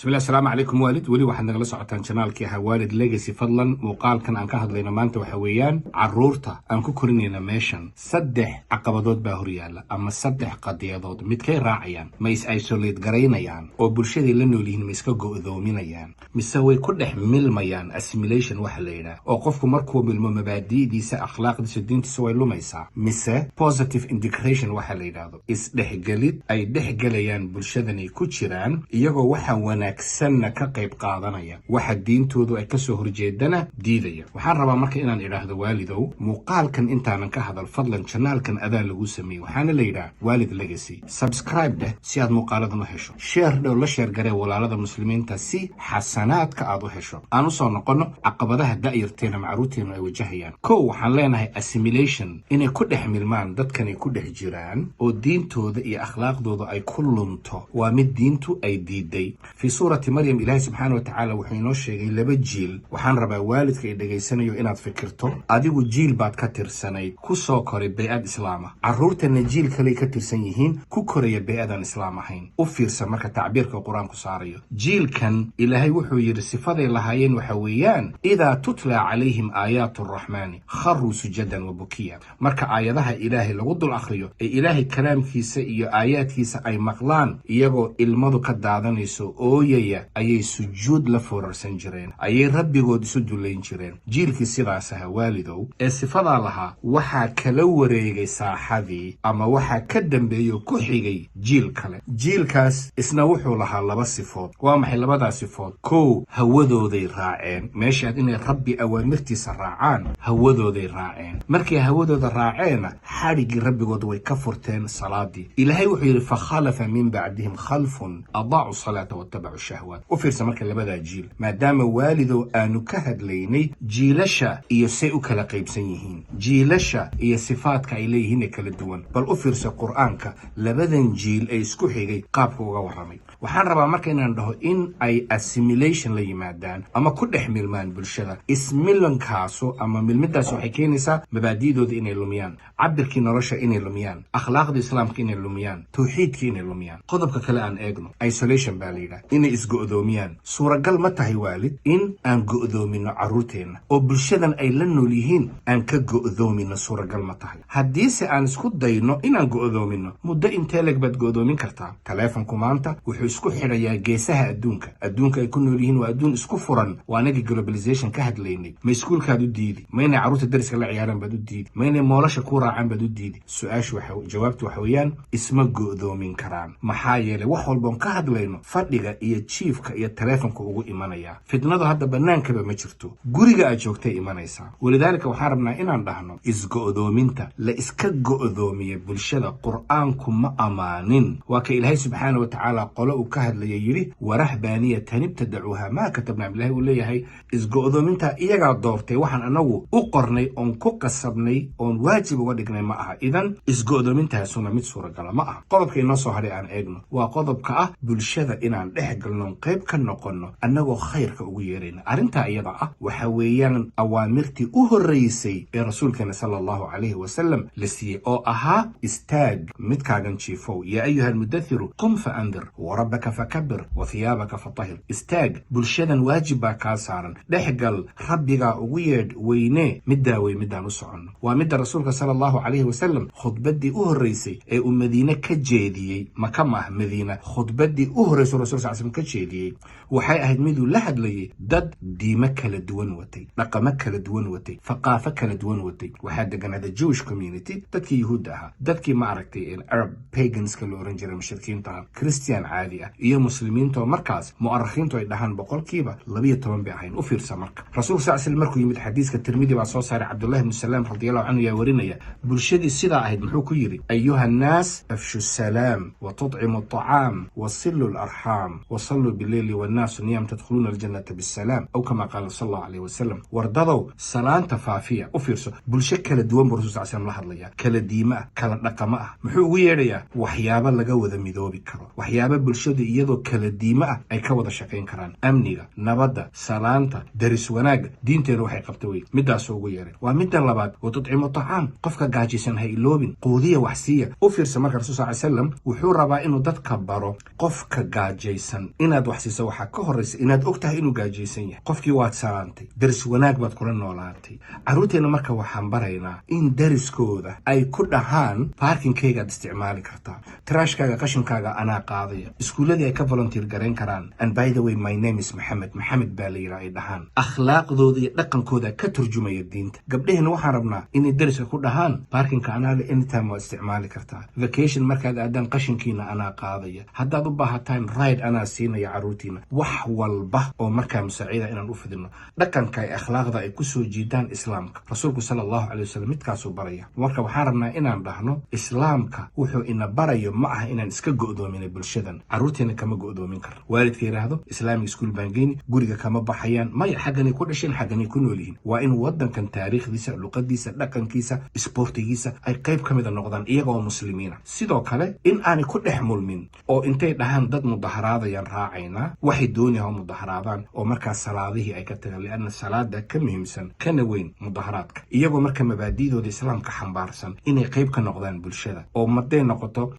Bismillah, asalaamu calaykum waalid. Weli waxaad nagala socotaan channelkii ahaa Waalid Legacy. Fadlan, muuqaalkan aan ka hadlayno maanta waxa weeyaan caruurta aan ku korinayna meeshan. Saddex caqabadood baa horyaala ama saddex qadiyadood. Midkay raacayaan? Ma is isolate garaynayaan oo bulshaday la nool yihiin ma iska go'doominayaan, mise way ku dhex milmayaan? Assimilation waxa la yidhaah, oo qofku markuu milmo mabaadi'diisa, akhlaaqdiisa, diintiisa way lumaysaa. Mise positive integration waxa la yidhaahdo, isdhexgelid ay dhexgelayaan bulshadanay ku jiraan, iyagoo waxa wanaagsanna ka qayb qaadanaya, waxa diintoodu ay kasoo horjeedana diidaya. Waxaan rabaa marka inaan idhaahdo, waalidow, muuqaalkan intaanan ka hadal, fadlan channelkan adaa lagu sameeyey, waxaana la yidhaha Waalid Legacy. Subscribe dheh si aad muuqaaladan u hesho. Share dhow, la share garee walaalada Muslimiinta si xasanaadka aad u hesho. Aan usoo noqonno caqabadaha da'yarteena, macruurteenu ay wajahayaan. Kow, waxaan leenahay assimilation, inay ku dhex milmaan dadkanay ku dhex jiraan oo diintooda iyo akhlaaqdooda ay ku lunto, waa mid diintu ay diiday. Fii suurati Maryam, Ilaahay subxaana wa tacaala wuxuu inoo sheegay laba jiil. Waxaan rabaa waalidka ay dhegaysanayo inaad fikirto. Adigu jiil baad ka tirsanayd ku soo koray bay'ad Islaama, carruurtana jiil kaley ka tirsan yihiin ku koraya bay'adan Islaam ahayn. U fiirsa marka tacbiirka Qur-aanku saarayo jiilkan. Ilaahay wuxuu yidhi sifaday lahaayeen waxa weeyaan: "Idaa tutla calayhim aayaatu Araxmaani kharuu sujadan wa bukiya." Marka aayadaha Ilaahay lagu dul akhriyo ee Ilaahay kalaamkiisa iyo aayaadkiisa ay maqlaan, iyagoo ilmadu ka daadanayso, ooyaya, ayay sujuud la foorarsan jireen, ayay Rabbigood isu dullayn jireen. Jiilkii sidaas aha, waalidow, ee sifadaa lahaa, waxaa kala wareegay saaxadii ama waxaa ka dambeeyo ku xigay jiil kale. Jiilkaas isna wuxuu lahaa laba sifood. Waa maxay labadaas sifood? Kow, hawadooday raaceen. Meeshaad inay Rabbi awaamirtiisa raacaan, hawadooday raaceen. Markay hawadooda raaceenna, xadhiggii Rabbigood way ka furteen, salaadii. Ilaahay wuxuu yidhi: "Fakhalafa min bacdihim khalfun adaacu salaata wattabacu shahwaat." U fiirsa marka labadaa jiil, maadaama, waalidow, aanu ka hadlaynay jiilasha iyo say u kala qaybsan yihiin, jiilasha iyo sifaadka ay leeyihiin ee kala duwan. Bal u fiirsa Qur'aanka labadan jiil ee isku xigay qaabka uga warramay. Waxaan rabaa marka inaan dhaho in ay assimilation la yimaadaan ama ku dhex milmaan bulshada, ismilankaasu ama milmidaas waxay keenaysaa mabaadi'dooda inay lumiyaan, cabirkii nolosha inay lumiyaan, akhlaaqda Islaamka inay lumiyaan, tawxiidkii inay lumiyaan. Qodobka kale aan eegno, isolation baa la yidhaha, inay isgo'doomiyaan. Suuragal ma tahay, waalid, in aan go'doomino carruurteenna oo bulshadan ay la nool yihiin aan ka go'doomino? Suuragal ma tahay? Haddiise aan isku dayno inaan go'doomino, muddo intee leeg baad go'doomin kartaa? Taleefonku maanta wuxuu isku xidhayaa geesaha adduunka. Adduunka ay ku nool yihiin waa adduun isku furan. Waa anagii globalization ka hadlaynay. Ma iskuulkaad u diidi? Ma inay carruurta dariska la ciyaaraan baad u diidi? Ma inay moolasha ku raacaan baad u diidi? Su-aashu waxa, jawaabtu waxa weeyaan, isma go'doomin karaan. Maxaa yeelay, wax walboon ka hadlayno fadhiga iyo jiifka iyo taleefonka ugu imanaya. Fitnadu hadda bannaankaba ma jirto, guriga aad joogtay imanaysaa. Walidaalika, waxaan rabnaa inaan dhahno isgo'doominta la iska go'doomiya bulshada Qur'aanku ma amaanin. Waa ka Ilaahay subxaana wa tacaala qolo uu ka hadlaya yidhi: "Warahbaaniyatan ibtadacuuha maa katabna." Ilahay uu leeyahay isgo'doominta iyagaa doortay, waxaan anagu u qornay oon ku qasabnay oon waajib uga dhignay ma aha. Idan isgo'doomintaasuna mid suuragala ma aha. Qodobka inoo soo hadhay aan eegno, waa qodobka ah bulshada inaan dhex galnoon, qayb ka noqonno, annagoo khayrka ugu yeerayna. Arrintaa iyada ah waxa weeyaan awaamirtii u horreysay ee Rasuulkeena sala Allahu calayhi wasalam la siiyey, oo ahaa: "Istaag midkaagan jiifow, yaa ayuha almudathiru qum fa andir warabbaka fakabir wa thiyaabaka fatahir." Istaag, bulshadan waajib baa kaa saaran, dhexgal, Rabbigaa ugu yeedh, weynee. Middaa wey midaan u soconno. Waa midda Rasuulka sala Allahu calayhi wasalam khudbaddii u horreysay ee uu Madiine ka jeediyey, Maka ma ah, Madiina, khudbaddii u horreysay Rasul sal slam ka jeediyey waxay ahayd miduu la hadlayay dad diimo kala duwan watay, dhaqamo kala duwan watay, thaqaafo kala duwan watay. Waxaa deganaa the Jewish community, dadkii Yuhuudda ahaa, dadkii, ma aragtay, Arab paganska la oran jiray, mushrikiinta ah, Christian caadi ah iyo Muslimiinta, oo markaas mu'arikhiintu ay dhahaan 12% bay ahayn. U fiirsa marka Rasuulka sal slam markuu yimid, xadiiska Tirmidi baa soo saaray, Cabdullahi ibnu Salaam radiallahu canhu yaa warinaya, bulshadii sidaa ahayd muxuu ku yidhi? "Ayuha annaas, afshu salaam wa tudcimu aطacaam wasilu alarxaam wasalluu bileyli wannaasu niyaam tadkhuluuna aljannata bisalaam," aw kama qaala sal Allahu alayh wasalam. Wardadow, salaanta faafiya. U fiirso, bulsho kala duwan buu Rasul sal slam la hadlaya, kala diimo ah, kala dhaqamo ah. Muxuu ugu yeedhayaa? Waxyaabo laga wada midoobi karo, waxyaabo bulshada Bulshadu iyadoo kala diimo ah ay ka wada shaqayn karaan amniga, nabadda, salaanta, daris wanaagga. Diinteena waxay qabta wey midaasoo ugu yeeray. Waa midda labaad. وتطعم الطعام, qofka gaajaysan ha iloobin, quudiya, wax siiya. U fiirsa marka, Rasul sal slam wuxuu rabaa inuu dadka baro qofka gaajaysan inaad wax siiso. Waxaa ka horraysa inaad og tahay inuu gaajaysan yahay. Qofkii waad salaantay, daris wanaag baad kula noolaatay. Carruurteenna marka waxaan baraynaa in dariskooda ay ku dhahaan: "Parkingkaygaad isticmaali kartaa, trashkaaga, qashinkaaga anaa qaadaya." Iskuulladii ay ka volunteer garayn karaan. "And by the way, my name is Maxamed, Maxamed baa la yidhaa," ay dhahaan. Akhlaaqdooda iyo dhaqankooda ka turjumaya diinta. Gabdhaheenna waxaan rabnaa inay dariska ku dhahaan: "Parkingka anaa le, anytime waad isticmaali kartaa. Vacation markaad aadaan, qashinkiina anaa qaadaya. Haddaad u baahataan ride, anaa siinaya carruurtiina." Wax walba oo markaa musaacida inaan u fidino, dhaqanka ay akhlaaqda ay kusoo jiidaan Islaamka. Rasuulku sala Allahu calay wasalam midkaasuu baraya. Marka waxaan rabnaa inaan dhahno: Islaamka wuxuu ina barayo ma aha inaan iska go'doomina bulshadan. Carruurteena kama go'doomin karno. Waalidka yidhaahdo: "Islamic school baan geyni, guriga kama baxayaan." Maya, xagganay ku dhasheen, xagganay ku nool yihiin. Waa in waddankan taariikhdiisa, luqadiisa, dhaqankiisa, isboortigiisa ay qayb ka mida noqdaan iyaga oo Muslimiina. Sidoo kale in aanay ku dhex mulmin oo intay dhahaan: "Dad mudaharaadayaan raacaynaa," waxay doonaya ha mudaharaadaan, oo markaas salaadihii ay ka tagaan, lianna salaada ka muhiimsan kana weyn mudaharaadka. Iyagoo marka mabaadi'dooda Islaamka xambaarsan inay qayb ka noqdaan bulshada, oo maday noqoto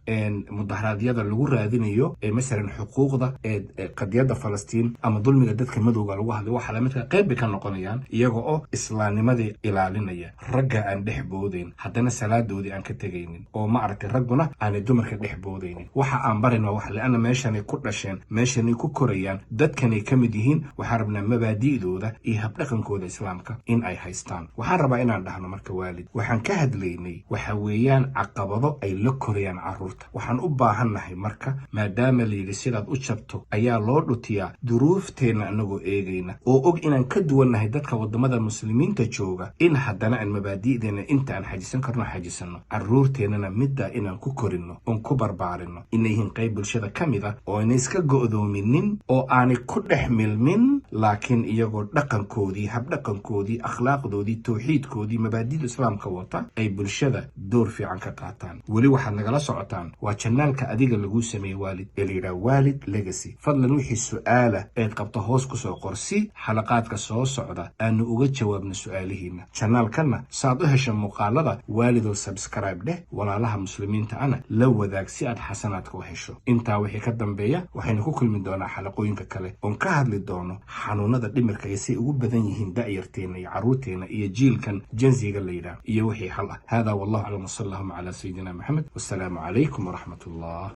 mudaharaadyada lagu raadinayo ee masalan xuquuqda ee qadiyadda Falastiin ama dulmiga dadka madowga lagu hadlay, waxa lamidka, qayb bay ka noqonayaan iyaga oo islaamnimadii ilaalinaya. Ragga aan dhex boodayn, haddana salaadoodii aan ka tegaynin, oo ma aragtay, ragguna aanay dumarka dhex boodaynin. Waxa aan barin waa wax, lianna meeshanay ku dhasheen, meeshanay ku korayaan, dadkanay ka mid yihiin. Waxaan rabnaa mabaadi'dooda iyo habdhaqankooda Islaamka in ay haystaan. Waxaan rabaa inaan dhahno marka, waalid, waxaan ka hadlaynay waxa weeyaan caqabado ay la korayaan carruurta. Waxaan u baahannahay marka, maadaama la yidhi sidaad u jabto ayaa loo dhutiyaa, duruufteenna anagoo eegayna oo og inaan ka duwannahay dadka waddamada Muslimiinta jooga, in haddana aan mabaadi'deena inta aan xajisan karno xajisanno, carruurteennana middaa inaan ku korinno oon ku barbaarinno, inay yihiin qayb bulshada ka mid ah oo aynay iska go'doominin oo aanay ku dhex milmin, laakiin iyagoo dhaqankoodii, habdhaqankoodii, akhlaaqdoodii, tawxiidkoodii, mabaadida Islaamka wata ay bulshada door fiican ka qaataan. Weli waxaad nagala socotaan waa channelka adiga laguu sameeyey, waalid, ee la yidhaha Waalid Legacy. Fadlan wixii su'aala eed qabto hoos kusoo qor, si xalaqaadka soo socda aanu uga jawaabno su'aalihiina. Channelkanna saaad u hesha muuqaalada, waalidoo, subscribe dheh, walaalaha Muslimiinta ana la wadaag si aad xasanaadka u hesho. Intaa wixii ka dambeeya waxaynu ku kulmi doonaa xalaqooyinka kale oon ka hadli doono xanuunada dhimirka iyo say ugu badan yihiin da'yarteenna iyo carruurteenna iyo jiilkan Gen Z-ga la yidhaah iyo wixii xal ah. Hada wallahu aclam, وصلى اللهم على سيدنا محمد، والسلام عليكم ورحمة الله.